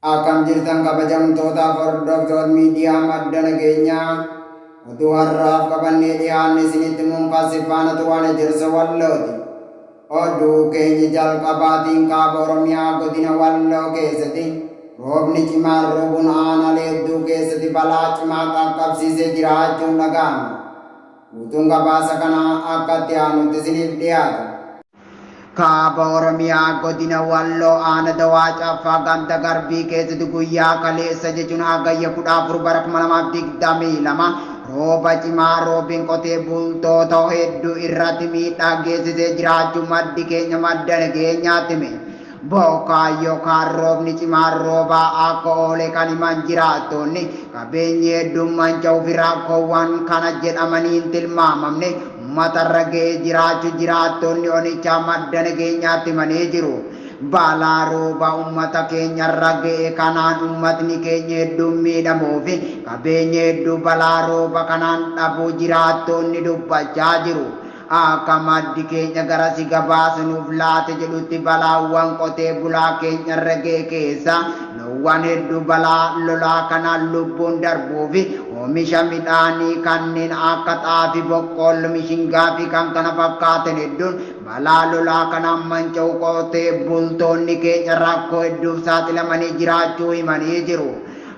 Akkam jirtan kabajamtootaaf hordoftoota miidiyaa Madda Nageenyaa? Oduu har'aaf qabannee dhiyaanne isinitti himuun kan si faana turan Ejersa Wallooti. Oduu keenya jalqabaatiin Kaaba Oromiyaa Godina Walloo keessatti roobni cimaan roobuun aanaalee hedduu keessatti balaa cimaa qaqqabsiisee jiraachuun dhaga'ame. Guutuun gabaasa kanaa akka itti aanutti isiniif dhiyaata. Kaaba Oromiyaa Godina Walloo Aana Dawaa Caffaa Ganda Garbii keessatti guyyaa kaleessa jechuun Hagayya 14 bara 2022 rooba cimaa roobeen qotee bultoota hedduu irratti miidhaa geessisee jiraachuu maddi keenya madda nageenyaatti hime. Bokkaa yookaan roobni cimaan roobaa akka oole kan himan jiraattoonni, qabeenyi hedduun manca'uu fi rakkoowwan kana jedhamanii hin tilmaamamne ummatarra ga'ee jiraachuu jiraattoonni onichaa madda nageenyaatti himanii jiru. Balaa roobaa ummata keenyarra ga'e kanaan ummatni keenya hedduun miidhamuu fi qabeenya hedduu balaa rooba kanaan dhabuu jiraattoonni dubbachaa jiru. Akka maddi keenya garasi gabaasa nuuf laate jedhutti balaawwan qotee bulaa keenyarra ga'e keessaa loowwan hedduu balaa lolaa kanaan lubbuun darbuufi oomisha midhaanii kanneen akka xaafii, boqqoolloo, mishingaafi kkf hedduun balaa lolaa kanaan manca'uu qotee bultoonni keenya rakkoo hedduuf saaxilamanii jiraachuu himanii jiru.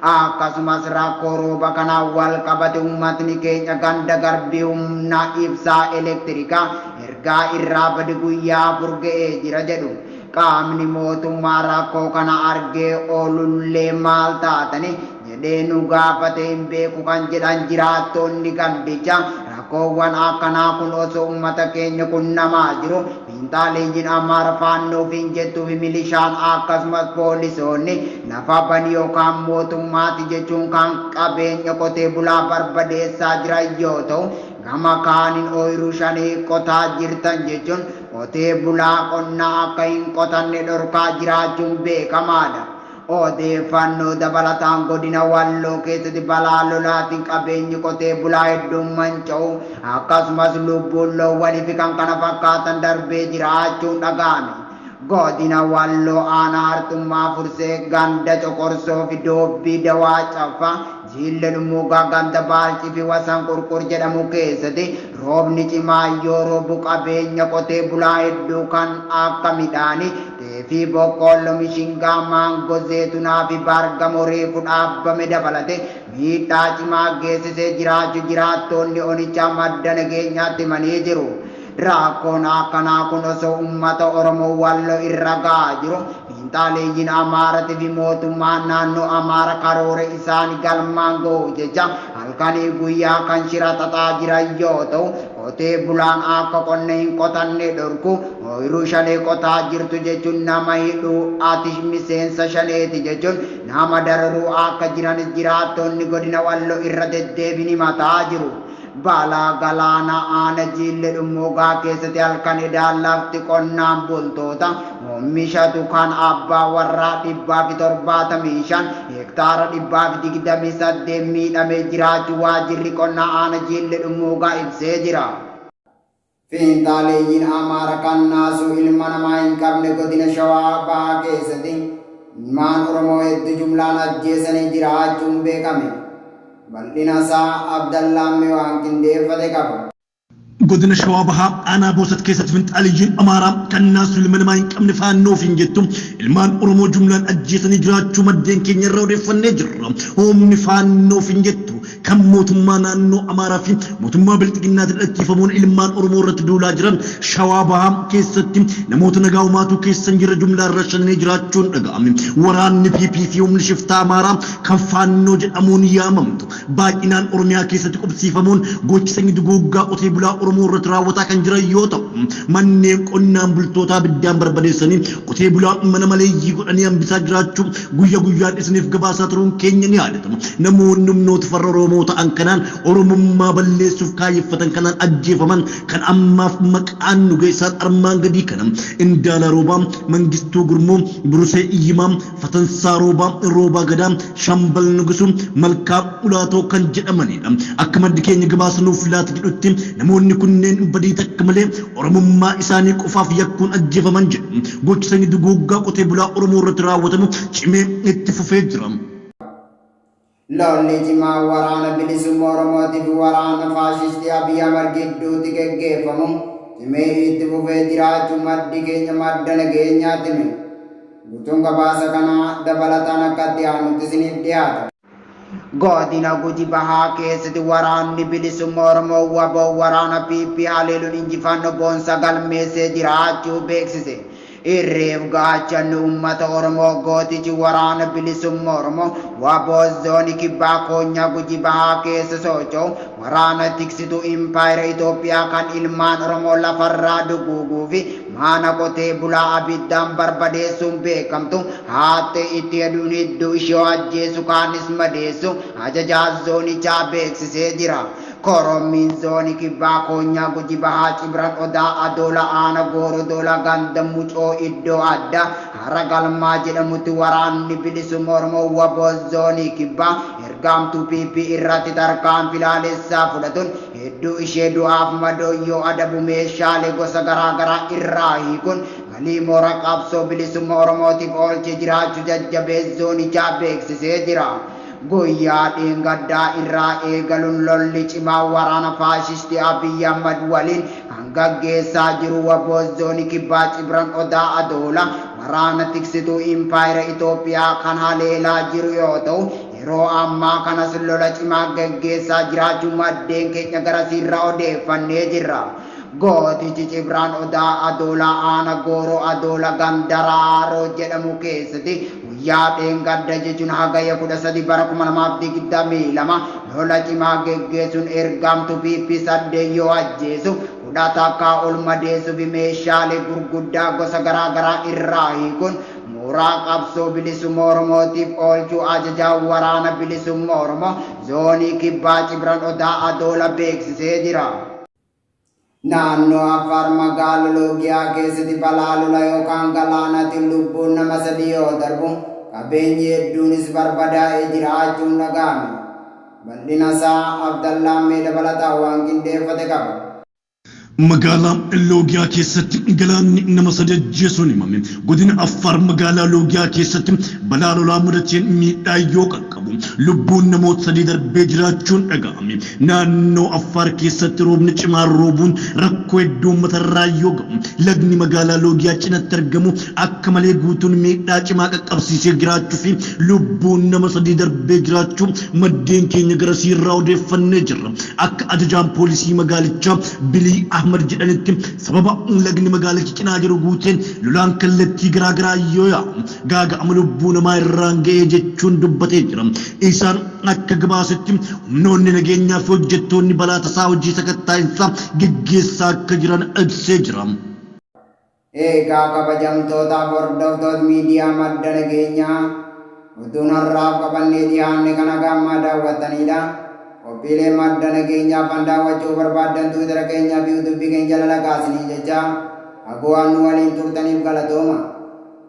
Akkasumas rakkoo rooba kanaan wal qabate ummatni keenya ganda Garbii humna ibsaa elektirikaa ergaa irraa bade guyyaa 4 ga'ee jira jedhu. Qaamni mootummaa rakkoo kana argee oolullee maal taatani jedhee nu gaafatee hin beeku kan jedhan jiraattoonni gandichaa rakkoowwan akkanaa kun osoo ummata keenya qunnamaa jiru Fiinxaaleeyyiin Amaara Faannoo ofiin jettuu fi milishaan akkasumas poolisoonni lafa bani yookaan mootummaati jechuun kan qabeenya qotee bulaa barbadeessaa jiran yoo ta'u, gama kaaniin ooyiruu shanee qotaa jirtan jechuun qotee bulaa qonna akka hin qotanne dhorkaa jiraachuun beekamaadha. Odeeffannoo dabalataan Godina Walloo keessatti balaa lolaatiin qabeenyi qotee bulaa hedduun manca'uu akkasumas lubbuun loowwanii fi kkf darbee jiraachuun dhaga'ame. Godina Walloo Aanaa Harxummaa Fursee Ganda Coqorsoo fi Doobbii Dawaa Caffaa Jiille Dhummuugaa ganda Baalcii fi Wasan Qurqur jedhamu keessatti roobni cimaan yoo roobu qabeenya qotee bulaa hedduu kan akka midhaanii, xeefii, boqqoolloo, mishingaa, maangoo, zeetunaa fi baargamoo reefu dhaabbame dabalatee miidhaa cimaa geessisee jiraachuu jiraattoonni onichaa madda nageenyaatti himanii jiru. Rakkoon akkanaa kun osoo ummata Oromoo Walloo irra ga'aa jiru fiinxaaleeyyiin Amaarati fi mootummaan naannoo Amaara karoora isaani galmaan ga'uuf jecha halkanii guyyaa kan shira xaxaa jiran yoo ta'u qotee bulaan akka qonna hin qotanne dhorku, ooyruu shanee qotaa jirtu jechuun nama hidhuu, ati miseensa shaneeti jechuun nama dararuu akka jiranis jiraattoonni godina Walloo irra deddeebiin himataa jiru. Balaa galaanaa aana Jiille Dhummuugaa keessatti halkan edaa lafti qonnaan bultoota oomishatu kan abbaa warraa 175 hektaara 128 miidhamee jiraachuu waajjirri qonnaa aana Jiille Dhummuugaa ibsee jira. Fiinxaaleeyyiin Amaara kan naasuu ilma namaa hin qabne godina Shawaa Bahaa keessatti ilmaan Oromoo hedduu jumlaan ajjeesanii jiraachuun beekame. Bal'ina isaa Abdallaan Miwaan qindeeffate qaba. Godina Shawaa Bahaa Aanaa Boosat keessatti finxaaleyyiin Amaaraa kan naasuu ilma namaa hin qabne Faannoo ofiin jettu ilmaan Oromoo jumlaan ajjeesanii jiraachuu maddeen keenya irraa odeeffannee jirra. Humni Faannoo ofiin jettu kan mootummaa naannoo Amaaraa fi mootummaa Bilxiginnaatiin hidhachiifamuun ilmaan Oromoo irratti duulaa jiran Shawaa Bahaa keessatti namoota nagaa homaatuu keessa hin jirre jumlaan rashananii jiraachuun dhaga'ame. Waraanni PP fi humni shiftaa Amaaraa kan Faannoo jedhamuun yaamamtu baay'inaan Oromiyaa keessatti qubsiifamuun gocha sanyii duguuggaa qotee bulaa Oromoo irratti raawwataa kan jiran yoo ta'u, manneen qonnaan bultootaa abiddaan barbadeessanii qotee bulaa mana maleeyyii godhanii hambisaa jiraachuu guyya guyyaan isiniif gabaasaa turuun keenya ni yaadatama. Namoonni humnoota farra Oromoo. Oromoo ta'an kanaan Oromummaa balleessuuf kaayyeffatan kanaan ajjeefaman kan ammaaf maqaan nu ga'e isaan armaan gadii kana, Indaalaa Roobaa, Mangistuu Gurmuu, Burusee Iyyimaa, Fatansaa Roobaa, Roobaa Gadaa, Shaambal Nugusuu, Malkaa Ulaatoo kan jedhamaniidha. Akka maddi keenya gabaasa nuuf laate jedhutti namoonni kunneen badii takka malee Oromummaa isaanii qofaaf yakkuun ajjeefaman jedhu. Gochi sanyii duguuggaa qotee bulaa Oromoo irratti raawwatamu cimee itti fufee jira. Lolli cimaan Waraana Bilisumma Oromootii fi waraana faashistii Abiy Ahmad gidduutti geggeeffamu cimee itti fufee jiraachuu maddi keenya madda nageenyaatti hime. Guutuun gabaasa kanaa dabalataan akka itti aanutti isiniif dhiyaata. Godina Guji Bahaa keessatti Waraanni Bilisumma Oromoo wbo waraana PP haleeluun injifanno boonsaa galmeessee jiraachuu beeksise. Irreef gaachanni uummata Oromoo gootichi Waraana Bilisumma Oromoo wbo Zooni Kibbaa Koonyaa Guji Bahaa keessa socho'u waraana tiksituu Impaayera Itoophiyaa kan ilmaan Oromoo lafarraa duguuguu fi maana qotee bulaa abiddaan barbadeessuun beekamtu haaxxee itti heduun hedduu ishee ajjeesu kaanis madeessu ajajaan zoonichaa beeksisee jira. Korommiin Zooni Kibbaa Koonyaa Guji Bahaa Cibran Odaa Adoola Aana Gooro Dola Ganda Mucoo iddoo adda Hara Galmaa jedhamutti Waraanni Bilisumma Oromoo wbo Zoonii Kibbaa ergaamtuu PP irratti tarkaanfi laalessaa fudhatuun hedduu ishee du'aaf madoo yoo adabu meeshaalee gosa garaa garaa irraa hiikuun galii moora qabsoo bilisumma Oromootiif oolchee jiraachuu jajjabee zoonichaa beeksisee jira. Guyyaa dheengaddaa irraa eegaluun lolli cimaa waraana faashistii Abiy Ahmad waliin kan gaggeessaa jiru wbo Zooni Kibbaa Cibran Odaa Adoola waraana tiksituu Impaayera Itoophiyaa kan haleelaa jiru yoo ta'u, yeroo ammaa kanas lola cimaa gaggeessaa jiraachuu maddeen keenya garasiirraa odeeffannee jirra. Gootichi Cibraan Odaa Adoolaa Aana Gooroo Adoola ganda Raaroo jedhamu keessatti guyyaa dheengadda jechuun Hagayya 13 bara 2022 lola cimaa geggeessuun ergamtuu PP 8 yoo ajjeesu 10 ol madeessuu fi meeshaalee gurguddaa gosa garaa garaa irraa hiikuun mooraa qabsoo bilisumma Oromootiif oolchuu ajajaan waraana bilisumma Oromoo zoonii kibbaa Cibran Odaa Adoola beeksisee jira. Naannoo Affaar magaala Loogiyaa keessatti balaa lola yookaan galaanaatiin lubbuun nama 3 yoo darbu, qabeenyi hedduunis barbadaa'ee jiraachuun dhaga'ame. Bal'ina isaa Abdallaan mee dabalataan waan qindeeffate qaba. Magaalaa Loogiyaa keessatti galaanni nama 3 ajjeesuun himame. Godina Affaar magaalaa Loogiyaa keessatti balaa lolaa mudateen miidhaa yoo qaqqabu lubbuun namoota 3 darbee jiraachuun dhaga'ame. Naannoo Affaar keessatti roobni cimaan roobuun rakkoo hedduu uummatarraan yoo ga'u, lagni magaalaa Loogiyaa cinatti argamu akka malee guutuun miidhaa cimaa qaqqabsiisee jiraachuu fi lubbuun nama 3 darbee jiraachuu maddeen keenya garasiirraa odeeffannee jirra. Akka ajajaan poolisii magaalichaa Bilii Ahmad jedhanitti sababa lagni magaalicha cinaa jiru guuteen lolaan kallattii garaa garaa yoo yaa'u gaaga'ama lubbuu namaa irraan ga'ee jechuun dubbatee jira. Isaan akka gabaasetti humnoonni nageenyaa fi hojjettoonni balaa tasaa hojii sakattaa'insaa geggeessaa akka jiran ibsee jira. Eegaa kabajamtootaaf hordoftoot miidiyaa madda nageenyaa oduun har'aaf qabannee dhiyaanne kan haga ammaa daawwattaniidha. Qophiilee madda nageenyaa fan daawwachuu barbaaddan Twitter keenyaa fi YouTube keenya jala dhaqaa isiniin jechaa haga waan nu waliin turtaniif galatooma.